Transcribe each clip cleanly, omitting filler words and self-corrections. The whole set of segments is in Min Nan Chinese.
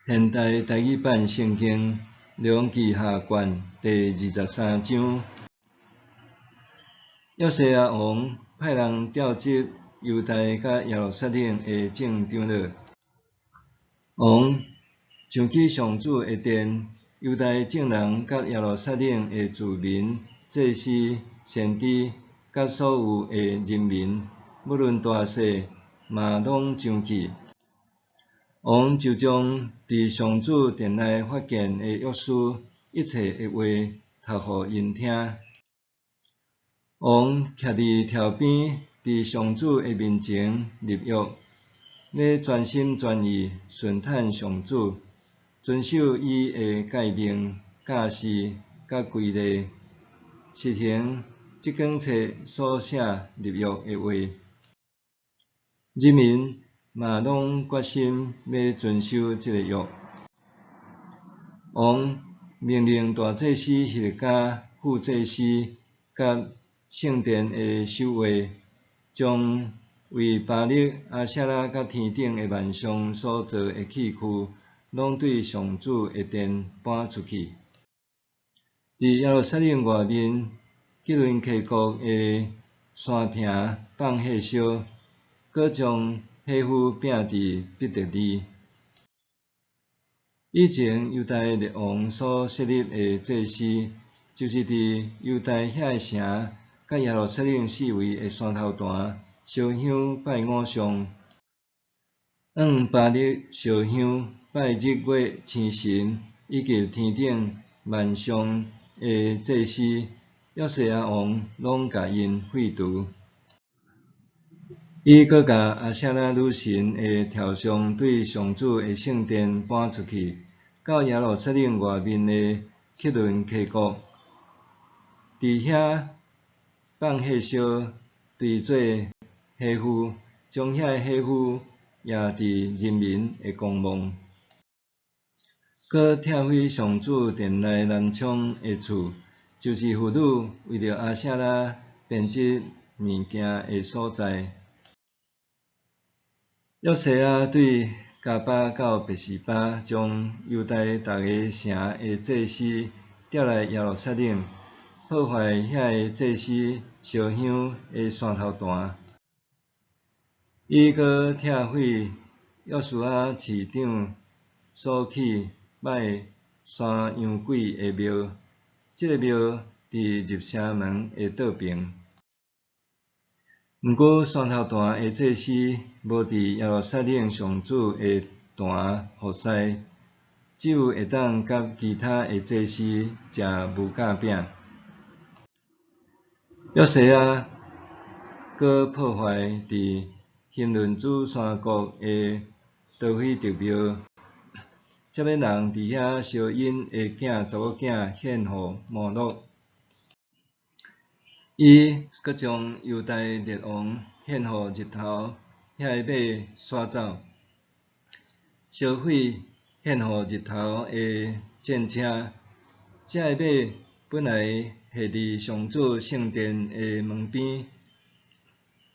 現代台語版聖經列王紀下卷第二十三章，約西亞王派人調集猶大佮耶路撒冷的眾長老。王上去上主的殿，猶大眾人佮耶路撒冷的住民、祭司、先知佮所有的人民，無論大細，嘛攏上去。王就將佇上主殿內發現的約書一切的話讀予𪜶聽。王徛佇柱邊，佇上主的面前立約，欲專心專意順趁上主，遵守伊的誡命、教示佮規例，實行這卷冊所寫立約的話。人民嘛攏決心欲遵守這个約。王命令大祭司希勒家、副祭司佮聖殿的守衛，將為巴力、亞舍拉佮天頂的萬象所做的器具，攏對上主的殿搬出去。佇耶路撒冷外面，基倫溪谷的山坪放火燒，閣將火斧摒佇伯特利。以前猶大列王所設立的祭司，就是佇猶大遐个城佮耶路撒冷四圍的山頭壇燒香拜偶像，向巴力燒香拜日月星神，以及天頂萬象的祭司，約西亞王攏共𪜶廢除。伊閣共亞舍拉女神的雕像對上主的聖殿搬出去，到耶路撒冷外面的基倫溪谷，佇遐放火燒，堆做火斧，將遐个火斧掖佇人民的公墓。閣拆毀上主殿內南窗的厝，就是婦女為著亞舍拉編織物件的所在。約西亞對迦巴到別是巴，將猶大逐个城的祭司調來耶路撒冷，破壞遐个祭司燒香的山頭壇。伊閣拆毀約書亞市長所起拜山羊鬼的廟，這个廟佇入城門的倒爿。毋過山頭壇的祭司無佇耶路撒冷上主的壇服侍，只有會當佮其他的祭司食無酵餅。約西亞閣破壞佇欣嫩子山谷的陀斐特廟，才欲人佇遐燒𪜶的囝查某囝獻予摩洛。伊閣將猶大列王獻予日頭遐个馬徙走，燒毀獻予日頭的戰車。這个馬本來繫佇上主聖殿的門邊，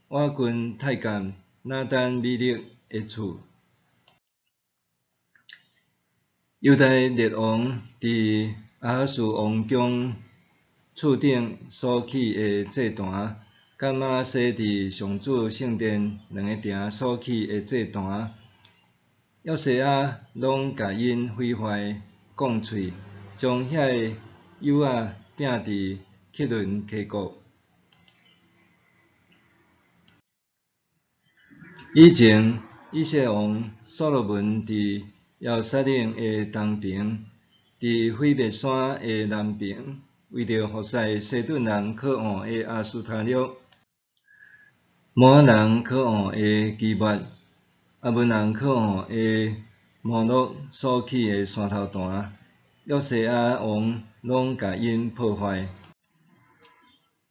倚近太監拿單米勒的厝。猶大列王佇亞哈斯王宮厝頂所起的祭壇，佮瑪拿西佇上主聖殿兩个埕所起的祭壇，約西亞攏共𪜶毀壞、摃碎，將遐个幼仔摒佇基倫溪谷。以前，以色列王所羅門佇耶路撒冷的東爿，佇毀滅山的南爿，為著服侍西頓人可惡的亞斯他錄、摩押人可惡的基抹、亞捫人可惡的摩洛所起的山頭壇，約西亞王攏共𪜶破壞。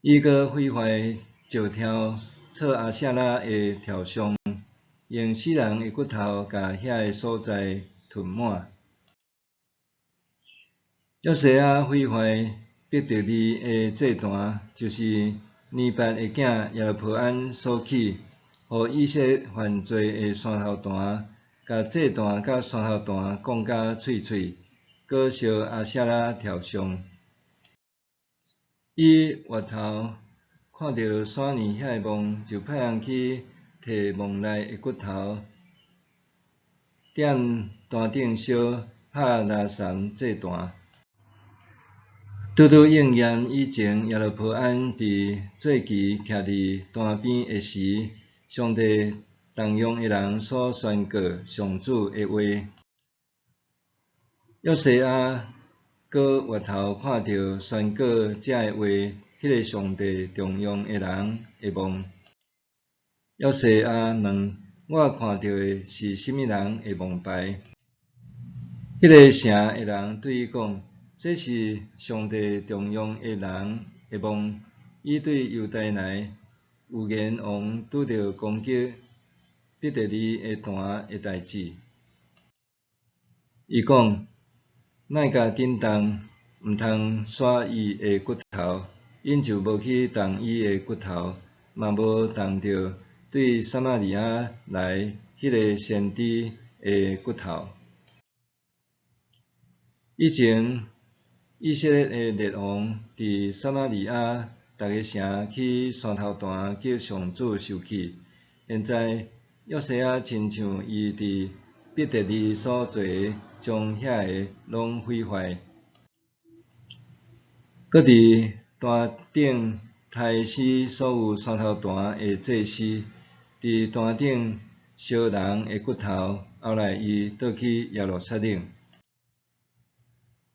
伊閣毀壞石雕做亞舍拉的雕像，用死人的骨頭共遐个所在塗滿。約西亞毀壞伯特利的祭壇，就是尼八的囝耶羅波安所起，予以色列犯罪的山頭壇，共祭坛佮山头坛摃甲碎碎，閣燒阿舍拉柱像。伊回頭看著山巒遐个夢，就派人去提墓內的骨頭，踮壇頂燒，拍拉毘祭壇。拄拄應驗以前耶羅波安佇做旗徛佇壇邊的時，上帝重用的人所宣告上主的話。約西亞閣回頭看著宣告這个話，彼个上帝重用的人的夢。約西亞問：我看著的是啥物人的墓牌？彼个城的人對伊講：這是上帝重用的人的夢，伊對猶大來，預言王拄著攻擊伯特利的壇的代誌。伊講：莫共震動，毋通徙伊的骨頭。𪜶就無去動伊的骨頭，嘛無動著對撒瑪利亞來彼个先知的骨頭。以前以色列的列王佇撒瑪利亞逐个城起山頭壇激上主受氣。現在約西亞親像伊佇伯特利所做的，將遐个攏毀壞。閣佇壇頂刣死所有山頭壇的祭司，佇壇頂燒人的骨頭。後來伊倒去耶路撒冷。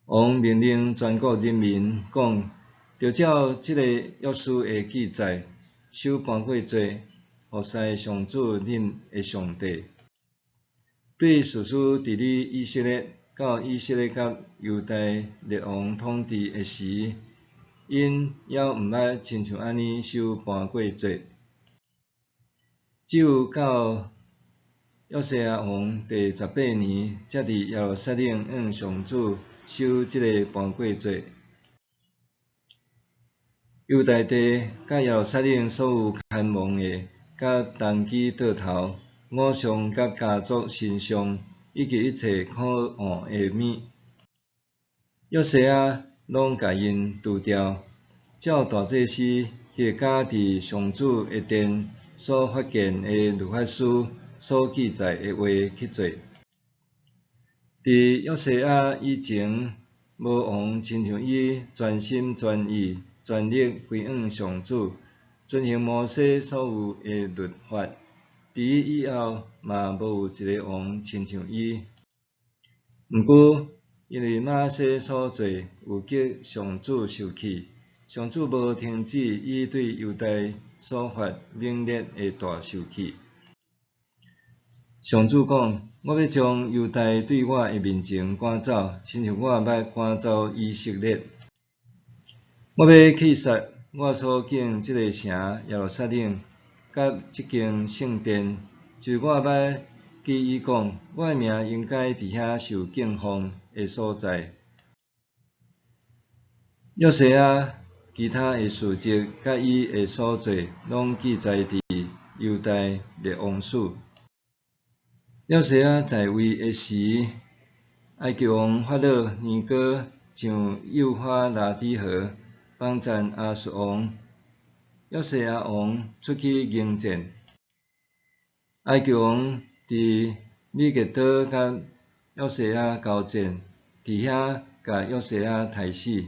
王命令全國人民講：著照這个約書的記載，守盤過節，服侍上主恁的上帝。對士師治理以色列，到以色列佮猶大列王統治的時，𪜶猶毋捌親像按呢守盤過節。只有到約西亞王第十八年，才佇耶路撒冷向上主守這个盤過節。猶大地佮耶路撒冷所有牽亡的，佮當機倒頭、偶像佮家族神像，以及一切可惡的物，約西亞攏共𪜶除掉，照大祭司希勒家佇上主的殿所發現的律法書所記載的話去做。佇約西亞以前，無王親像伊全心全意全力歸向上主，遵行摩西所有的律法。佇伊以後，嘛無有一个王親像伊。毋過，因為瑪拿西所做有激上主受氣，上主無停止伊對猶大所發猛烈的大受氣。上主講：我欲將猶大對我的面前趕走，親像我捌趕走以色列。我欲棄殺我所揀這个城耶路撒冷，佮這間聖殿，就是我捌記伊講，我的名應該佇遐受敬奉的所在。約西亞其他的事蹟，佮伊的所做，攏記載佇猶大列王史。約西亞在位的時，埃及王法老尼哥上幼發拉底河，幫贊亞述王。約西亞王出去迎戰。埃及王佇米吉多佮約西亞交戰，佇遐共約西亞刣死。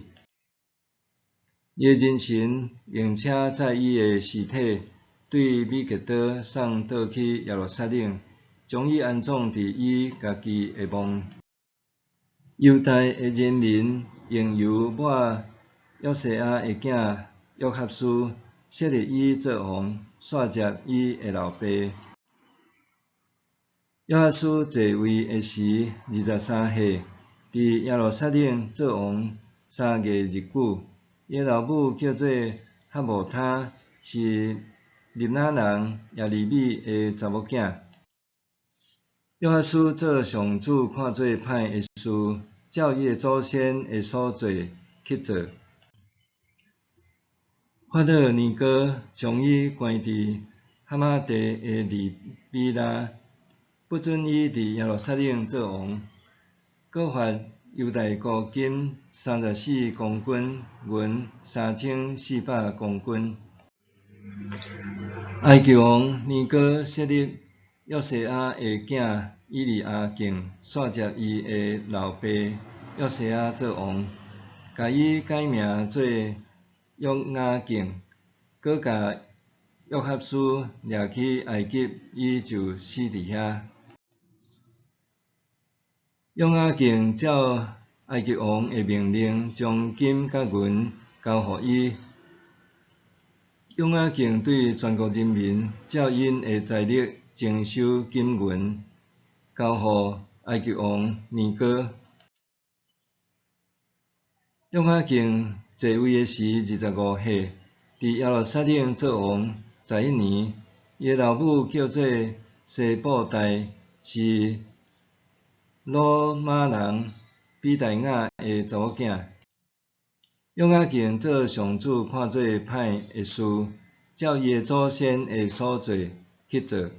伊的人神用車載伊的屍體，對米吉多送倒去耶路撒冷，將伊安葬佇伊家己的墓。猶大的人民用油抹約西亞的囝約哈斯，設立伊做王，紲接伊的老爸。約哈斯坐位的時，23歲，佇耶路撒冷做王3月日久。伊的老母叫做哈姆他，是利納人耶利米的查某囝。約哈斯做上主看做歹的事，照伊的祖先的所做去做。法老尼哥將伊關佇哈馬地的利比拉，不准伊佇耶路撒冷做王。閣罰猶大國金34公斤，銀3400公斤。埃及王尼哥設立約西亞的囝以利亞敬徙接伊的老爸約西亞做王，共伊改名做約雅敬，閣共約哈斯掠去埃及，伊就死佇遐。約雅敬照埃及王的命令，將金佮銀交予伊。約雅敬對全國人民照𪜶的財力徵收金銀，交予埃及王尼哥。約雅敬在位的時25歲，佇耶路撒冷做王11年。伊的老母叫做西布代，是魯瑪人比大雅的查某囝。約雅敬做上主看做歹的事，照伊的祖先的所做去做。